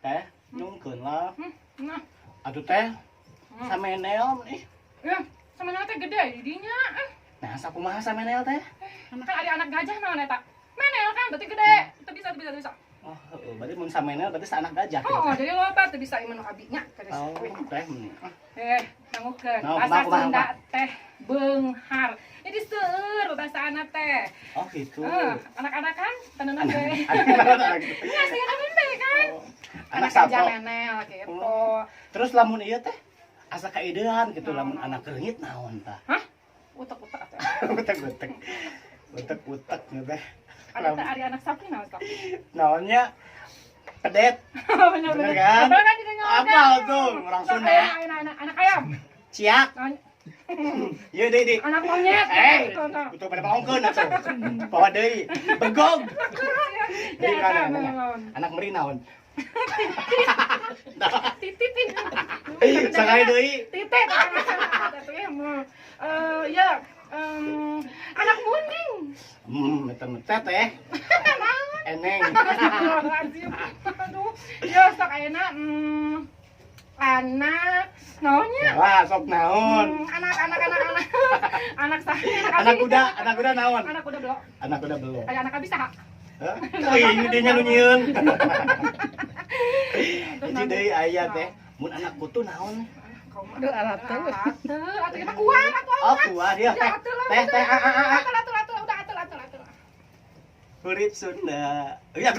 Teh, nyungkeun lah. Nah, Atuh teh, samenel ih. Ya, samenel teh gede didinya. Eh, Nah, sakumaha samenel teh? Kan ada anak gajah naon eta? Menel kan berarti gede. Teu bisa, teu bisa, teu bisa. Oh, heeh, berarti mun samenel berarti anak gajah gitu. Oh, jadi loba teu bisa ieu nu abi nya. Oh, teh meni. Eh, dangukeun. Nah, Bahasa kumaha, kumaha, Sunda teh beunghar. Jadi seueur bahasaana teh. Oh, gitu. Eh, anak-anak kan tenenan teh. Anak Nya sih anak kan. Oh, anak Anak gajah sato. Menel gitu. Oh. Terus lamun ieu teh asa kaidean gitu, lamun anak reungit naon tah? Hah? Utek-utek atuh. Utek-utek. Utek-utek teh. Ada teh ari anak sapi naon sok? Naonnya pedet. Bener. Bener kan? Bener kan juga? Apal tuh, orang Sok, Sunda. ayeuna, ayeuna, anak, anak ayam. Ciak. Naon? Ieu deui deui. Anak monyet. Eh, Tuh, tuh. utuh pada paongkeun atuh. Bawa deui. Begog. Deui Ya, kan eta, nanya. naon? Anak meri naon? Titit. Sakali deui. Titit. Eh, ya, anak munding. Eta mah teh teh. Eneng. Astagfirullahaladzim. Aduh, ya sok ayeuna anak naonnya? Wah, sok naon? Anak anak anak anak anak saya anak Anak abi. kuda, anak kuda naon? Anak kuda belok. Anak kuda belum. Kayak anak abi saha? Hah? Oh, ini dia nu nyieun. Hiji deui aya teh. Mun anak kutu naon? Aduh, alat tuh. Atuh, atuh kita kuat atuh. Oh, kuat ya teh. Ya, atuh lah, Teh teh a a a. Atuh, atuh, atuh, udah atuh, atuh, atuh. Hurip Sunda. Iya.